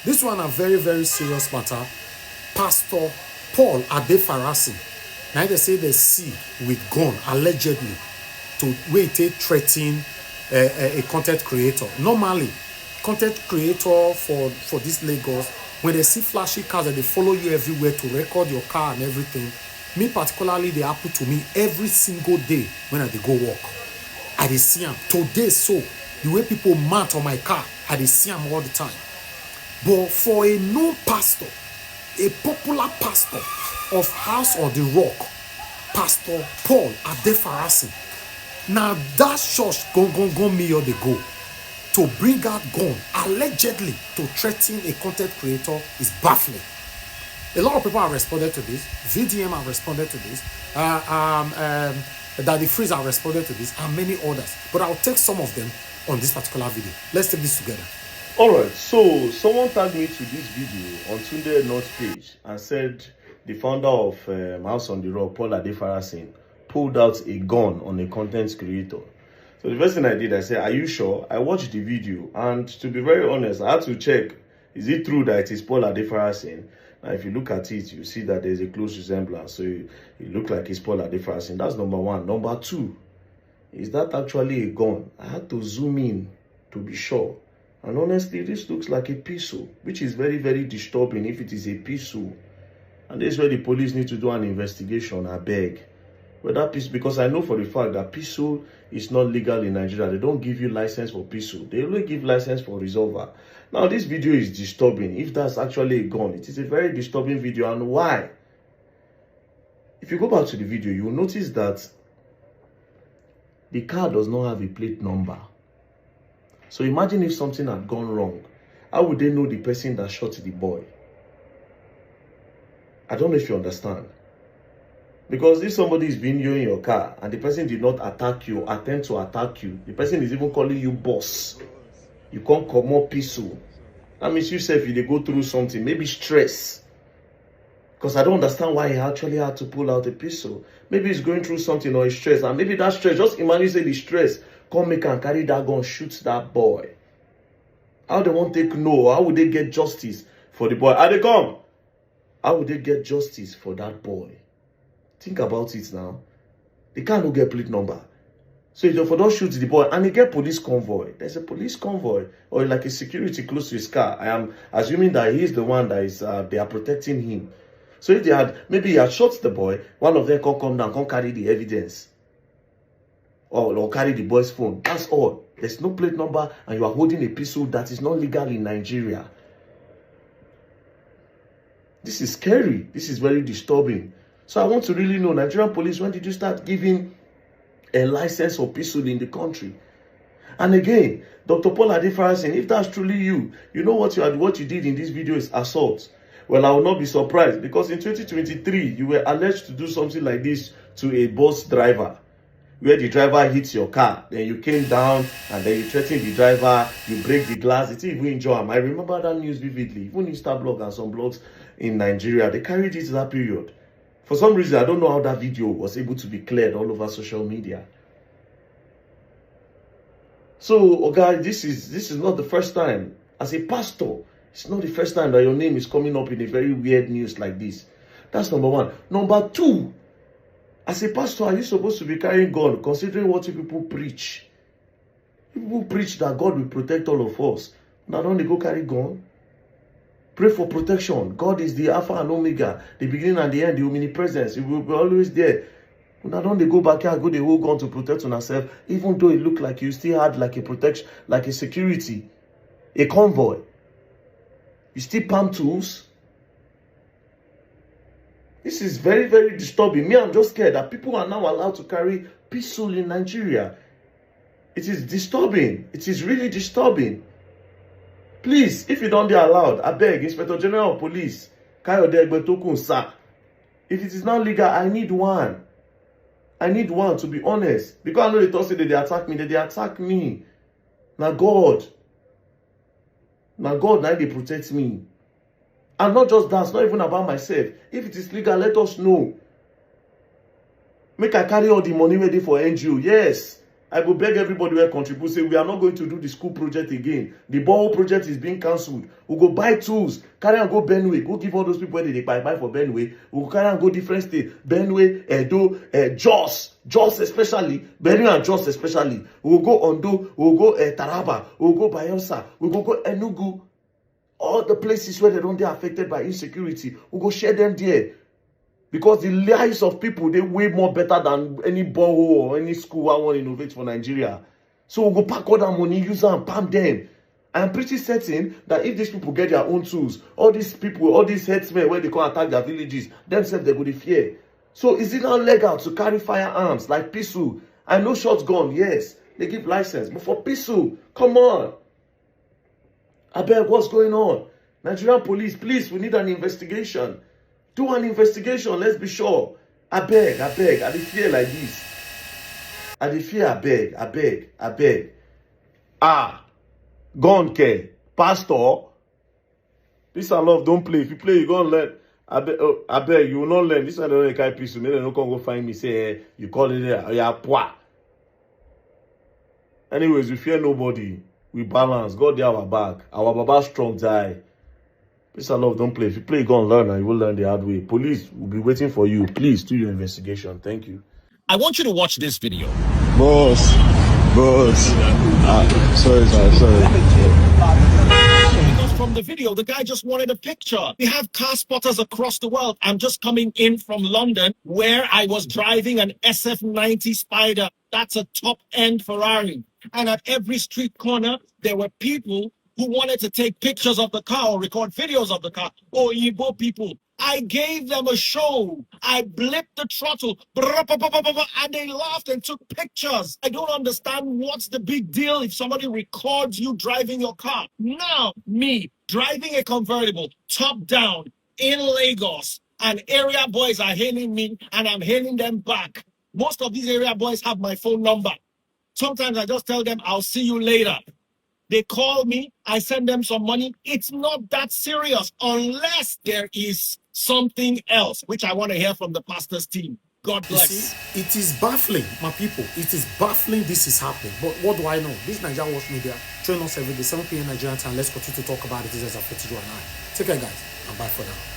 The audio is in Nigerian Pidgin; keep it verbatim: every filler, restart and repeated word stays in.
This one a very, very serious matter. Pastor Paul Adefarasin, now they say they see with gun allegedly to wey take threaten a, a, a content creator. Normally, content creator for for this Lagos, when they see flashy cars, that they follow you everywhere to record your car and everything. Me particularly, they happen to me every single day when I dey go work. I dey see am today, so the way people mount on my car, I dey see am all the time. But for a known pastor, a popular pastor of House of the Rock, Pastor Paul Adefarasin, now that church gon gon gon me or they go to bring out gun allegedly to threaten a content creator is baffling. A lot of people have responded to this. V D M have responded to this. Uh, um, um, Daddy Freeze have responded to this, and many others. But I'll take some of them on this particular video. Let's take this together. All right, so someone tagged me to this video on Tunde North page and said the founder of um, House on the Rock, Paul Adefarasin, pulled out a gun on a content creator. So the first thing I did, I said, "Are you sure?" I watched the video, and to be very honest, I had to check, is it true that it is Paul Adefarasin? Now, if you look at it, you see that there's a close resemblance. So it, it looked like it's Paul Adefarasin. That's number one. Number two, is that actually a gun? I had to zoom in to be sure. And honestly, this looks like a pistol, which is very, very disturbing if it is a pistol. And this is where the police need to do an investigation, I beg. Whether pistol, because I know for the fact that pistol is not legal in Nigeria. They don't give you license for pistol. They only give license for revolver. Now, this video is disturbing. If that's actually a gun, it is a very disturbing video. And why? If you go back to the video, you will notice that the car does not have a plate number. So imagine if something had gone wrong. How would they know the person that shot the boy? I don't know if you understand. Because if somebody is being you in your car and the person did not attack you, attempt to attack you, the person is even calling you boss. You can't come more peaceful. That means you sef, you dey go through something, maybe stress. Because I don't understand why he actually had to pull out a pistol. Maybe he's going through something or he's stressed. And maybe that stress, just imagine say the stress, come make and carry that gun, shoot that boy. How they won't take no? How would they get justice for the boy? Are they come? How would they get justice for that boy? Think about it now. The car no get plate number. So if they for don't shoot the boy and he get police convoy, there's a police convoy or like a security close to his car. I am assuming that he is the one that is uh, they are protecting him. So if they had, maybe he had shot the boy, one of them can come down, can carry the evidence, or, or carry the boy's phone. That's all. There's no plate number, and you are holding a pistol that is not legal in Nigeria. This is scary. This is very disturbing. So I want to really know, Nigerian police, when did you start giving a license for pistol in the country? And again, Doctor Paul Adefarasin, if that's truly you, you know what you had, what you did in this video is assault. Well, I will not be surprised, because in twenty twenty-three, you were alleged to do something like this to a bus driver, where the driver hits your car, then you came down and then you threatened the driver, you break the glass, it even injure him. I remember that news vividly. Even Insta blog and some blogs in Nigeria, they carried it that period. For some reason, I don't know how that video was able to be cleared all over social media. So, okay, this is this is not the first time. As a pastor, it's not the first time that your name is coming up in a very weird news like this. That's number one. Number two, as a pastor, are you supposed to be carrying gun, considering what you people preach? People preach that God will protect all of us. Now don't they go carry gun? Pray for protection. God is the Alpha and Omega, the beginning and the end, the omnipresence. He will be always there. Now don't they go back here, go the whole gun to protect on ourselves, even though it looked like you still had like a protection, like a security, a convoy. You still palm tools. This is very, very disturbing. Me, I'm just scared that people are now allowed to carry pistol in Nigeria. It is disturbing. It is really disturbing. Please, if you don't be allowed, I beg, Inspector General of Police, Kayode Egbetokun, sir. If it is not legal, I need one. I need one, to be honest. Because I know they talk say that they attack me, that they attack me. Now God. Now God, now they protect me. And not just that, it's not even about myself. If it is legal, let us know. Make I carry all the money ready for N G O. Yes. I go beg everybody wey contribute say we are not going to do the school project again. The borehole project is being cancelled. We go buy tools, carry am go Benue, go give all those people wey dey dey buy buy for Benue. We go carry am go different states, Benue, Edo, uh, Jos, Jos especially, Benue and Jos especially. We go go Ondo, we go go uh, Taraba, we go go Bayelsa, we go go go Enugu. All the places where they don't get affected by insecurity, we go share them there. Because the lives of people they way more better than any borehole or any school I want to innovate for Nigeria. So we go pack all that money, use and pam them. I'm pretty certain that if these people get their own tools, all these people, all these headsmen where they come attack their villages, themselves they go to fear. So is it not legal to carry firearms like pistol? I know shotgun, yes, they give license, but for pistol, come on. I beg, what's going on? Nigerian police, please, we need an investigation. Do an investigation, let's be sure. I beg, I beg, I dey fear like this. I dey fear, I beg, I beg, I beg. Ah, gun care, pastor. This and love, don't play. If you play, you gonna learn. I beg, oh, I beg, you will not learn. This one don't carry peace. Make dem no come go find me. Say, eh, you call it there. Oh, yeah, pwa. Anyways, we fear nobody. We balance. God dey our back. Our Baba strong die. Peace and love, don't play. If you play, go and learn, and you will learn the hard way. Police will be waiting for you. Please do your investigation. Thank you. I want you to watch this video. Boss, boss. Ah, sorry, sir, sorry. Because from the video, the guy just wanted a picture. We have car spotters across the world. I'm just coming in from London where I was driving an S F ninety Spider. That's a top end Ferrari. And at every street corner, there were people who wanted to take pictures of the car or record videos of the car. Oyibo people. I gave them a show. I blipped the throttle, brr, brr, brr, brr, brr, and they laughed and took pictures. I don't understand what's the big deal if somebody records you driving your car. Now, me driving a convertible, top down, in Lagos, and area boys are hailing me, and I'm hailing them back. Most of these area boys have my phone number. Sometimes I just tell them, "I'll see you later." They call me, I send them some money. It's not that serious unless there is something else, which I want to hear from the pastor's team. God You bless. See, it is baffling, my people. It is baffling this is happening. But what do I know? This Nigeria Watch Media. Join us every day, seven p.m. Nigerian time. Let's continue to talk about it. This is Afetijo and I. Take care, guys, and bye for now.